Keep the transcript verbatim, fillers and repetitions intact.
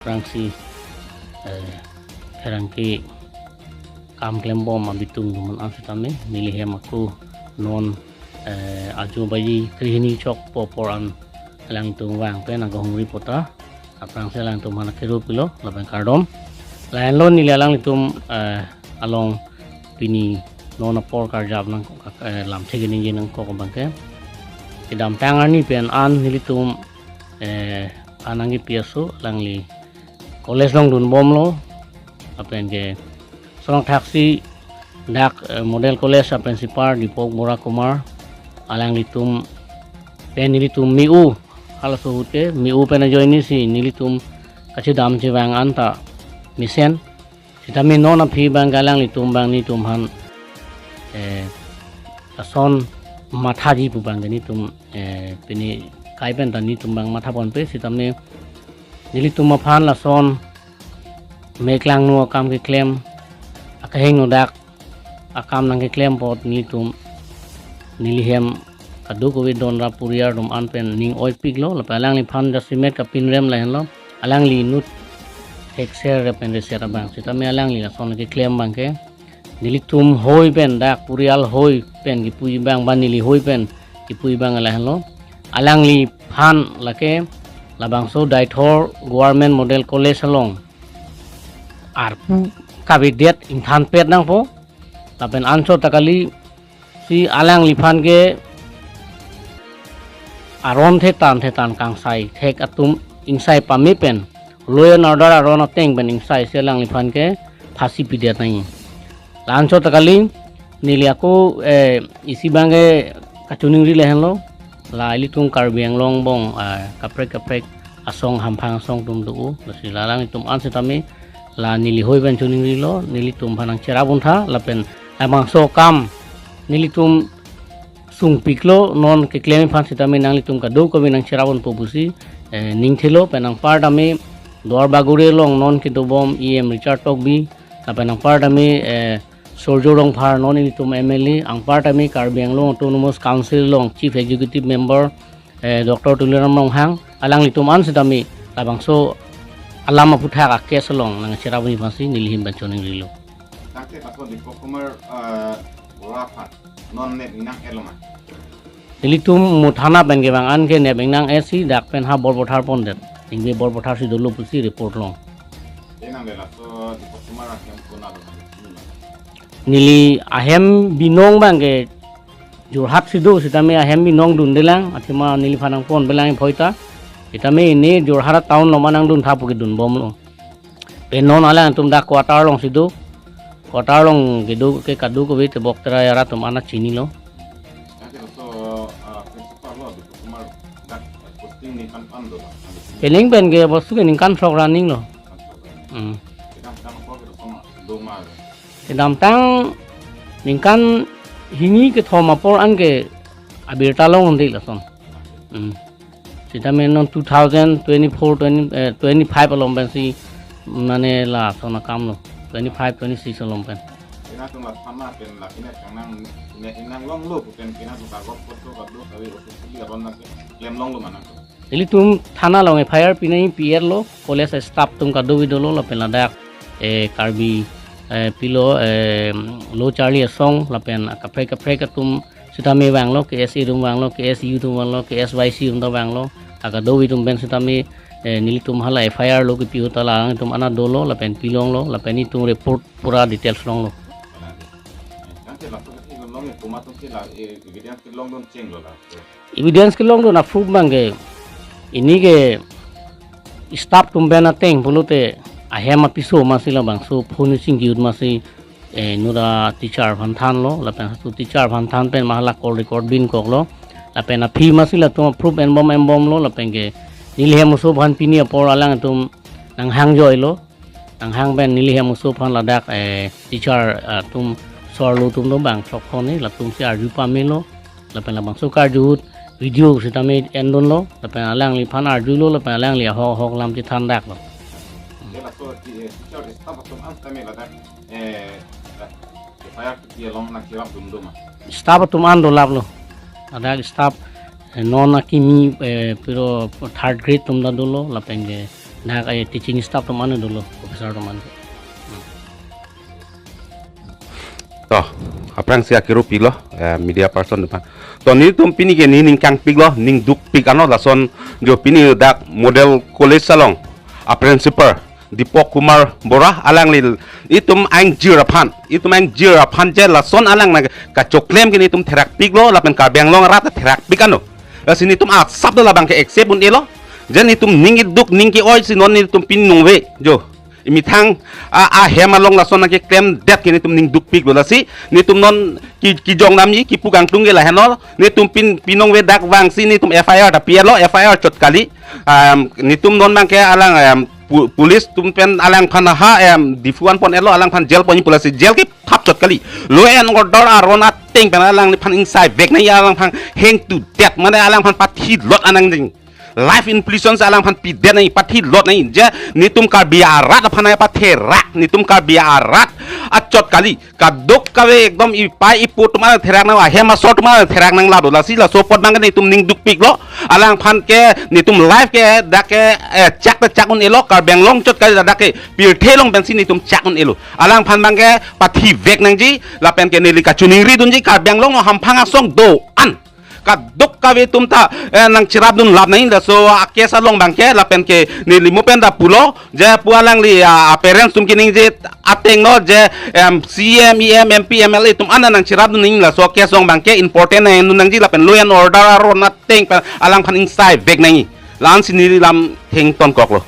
Aphrangsi, eh, pherangke kam klembom abitung atum an sitame neli hem ako non, eh, ajo baji krehini chokpo apor an alangtum vang pen agohong ri pota. Aphrangsi alangtum aphan akero pilo lapen kardom. Lahenlo neli alanglitum, eh, along pini non apor karjap nang, eh, lamthe keningje nangkok abangke. Kedamtang arni pen an nelitum, eh, anang ke P S O alangli college along dunbomlo. Lapen ke sonong thaksi dak, eh, Model College a-principal Deepak Bora Kumar alanglitum pen nelitum me-o, halaso ahut ke me-o pen ajoinesi nelitum kachedam chevang anta mesen. Sitame non aphi abangke alanglitum abang nelitum aphan, eh, lason mathaji pu abangke nelitum, eh, pini kai pen ta nelitum abang mathaponpe, sitame nelitum aphan lason mek langno akam keklem, akehingno dak akam nangkeklem apot nelitum, neli hem kadokave don ra puriar atum an pen ning oipiklo, lapen alangliphan jasemet kapinrem lahenlo, alangli inut thekser rep pen reset abang. Sitame alangli lason keklem abangke nelitum hoi pen dak puriar hoi pen kipuji abang ba neli hoi pen kipuji abang lahenlo. Alangliphan lake labangso Deithor Government Model College along arpu kavedet ingthanpet nangpo. Lapen anchot ta kali si alangliphan ke aron thetan thetan kangsai thek atum ingsai pame pen law and order aron ateng pen ingsai si alangliphan ke phasi pidet nangji. La anchot ta kali neli ako, eh, isi abangke kachiningri lahenlo. La ilitum Karbi Anglong angbong, eh, kaprek kaprek asong hamphang asong atum do-o. Lasi la alanglitum an sitame la neli hoi pen chiningrilo, nelitum aphan nangcherap untha lapen labangso akam nelitum sungpiklo, non keklem aphan sitame nanglitum kadokave nangcherap unpo pusi, eh, ningthelo. Pen anparta me Duarbagori along non kedobom E M Richard Tokbi, lapen anparta me, eh, Surjya Rongphar non ilitum M L A, anparta me Karbi Anglong Autonomous Council along Chief Executive Member, eh, Doctor Tuliram Ronghang, alanglitum an sitame labangso alam aphuthak a-case along nangcherap unji aphansi neli hem pen chiningrilo. Tangte laso Deepak Kumar, eh, Bora aphan non nep ingnang-etlo ma? Nelitum mo thana pen kevang an ke nep ingnang-etsi dak pen ha bor pathar pondet. Ingve bor pathar si dolo pusi report long. Te nang le laso Deepak Kumar ahem konat lo? Neli ahem binong abangke Jorhat si do, sitame ahem binong dundelang, athema neliphan nangponpelang iphoi ta. Sitame ini Jorhat town along ma nangduntha pu kedunbomlo. Pen non alangtum dak quarter along si do. Quarter along kedo ke kadokave tebok terai arat atum an ta chinilo. Tangte laso, ah, principal lo, Deepak Kumar dak posting ningkan pi-an do, bang? Kening pen ke postu ke ningkan throk ra ninglo. Ningkan throk ra. Hmm. Kedamtang apor ke lason do ma? Kedamtang ningkan hini kethom apor an ke abirta longde lason. Hmm. Sitame non two thousand twenty-four, twenty, eh, twenty-five along pensi mane lason akam lo. Twenty-five, twenty-six along pen. Pini atum la thana pen la pini kangnang, pini ingnang longlo pu pen pini atum kagos potro kadokave officially aron nangkeklem longlo ma nangtum? Ilitum thana along F I R pinai pi-etlo, college staff atum kadokave dolo lapen ladak, eh, Karbi, eh, pilo, eh, lo charli asong lapen kaprek kaprek atum sitame vanglo, K S A atum vanglo, K S U atum vanglo, K S Y C atum ta vanglo, akadokave atum pen sitame, eh, nelitum hala F I R lo kepi ahut ta la alanglitum an ta dolo lapen pilonglo lapen itum report pura details longlo. Tangte laso ke long e, komat atum ke la, eh, evidence kelongdun chenglo la? Evidence kelongdun a-proof abangke ini ke staff atum pen ateng pulote ahem apiso masi labangso phone chingki ahut masi, eh, nura teacher aphan thanlo, lapen halaso teacher aphan than pen ma hala call record binkoklo, lapen aphi masi latum a-proof enbom enbomlo, lapen ke neli hem oso aphan pini apor alangtum nanghangjoilo, nanghang pen neli hem oso aphan ladak, eh, teacher, ah, atum, sir lo atum do bang throk phone latum si arju pamelo, lapen labangso karju ahut video sitame endunlo, lapen alangliphan arjulo, lapen alangli ahok ahok alam chethan daklo. Ye laso ti, eh, teacher staff atum an sitame ladak, eh, F I R kepi along nangcherapdun do ma? Staff atum an dolaplo. Ladak staff, eh, non akimi, eh, piro third grade atum ta dolo, lapen ke Dak eh, teaching staff atum an dolo, professor atum an. To, aphrangsi akero pilo, eh, media person atum aphan. To netum pini ke nening kangpiklo, ning dukpik ano lason jo pini dak model college along a principal Deepak Kumar Bora alangli itum angjir aphan, itum angjir aphan je lason alang nangkachoklem ke netum therakpiklo lapen Karbi Anglong arat therakpik ano. Lasi netum asap do labang ke accept un-elo. Je netum ning iduk ning ke-oi si non netum pini ningve jo. Imethang a, ahem along lason nangkeklemdet ke netum ning dukpiklo lasi netum non ki, kijong namji kipu kangtung ke lahenlo, netum pin, pini ningve dak vangsi netum F I R ta pi-etlo, F I R chot kali. Um, netum non abang ke alang um, pu, police atum pen alangphan ha um, Diphu an pon-etlo, alangphan jail ponji pu lasi jail ke thap chot kali. Law and order aron ateng pen alangliphan ingsai vek nangji, alangphan hang to death mane alangphan pathi lot an nangji. Life imprisonment alangphan pidet nangji, pathi lot nangji. Je netum Karbi arat aphan nangpatherak, netum Karbi arat achot kali. Kadokave ekdom ipai ipo atum an therak nang, ahem asor atum an therak nang lado lasi laso apot abang ke netum ning dukpiklo. Alangphan ke netum life ke dak ke eh, chak ta chak un-elo, Karbi Anglong chot kali dak ke pirthe along pensi netum chak un-elo. Alangphan abang ke pathi vek nangji lapen ke neli kachiningri dunji Karbi Anglong hamphang asong do-an kadokave atum ta eh, nangcherap dun lap nangji laso a case along abang ke lapen ke neli mo pen ta pulo je pu alangli ah, parents atum keningje ateng lo je em, C M, E M, M P, M L A atum an nangcherap dun nangji laso case along abang ke important nang dun nangji lapen law and order aron ateng pen alangphan ingsai vek nangji. La-ansi neli lam thengtonkoklo.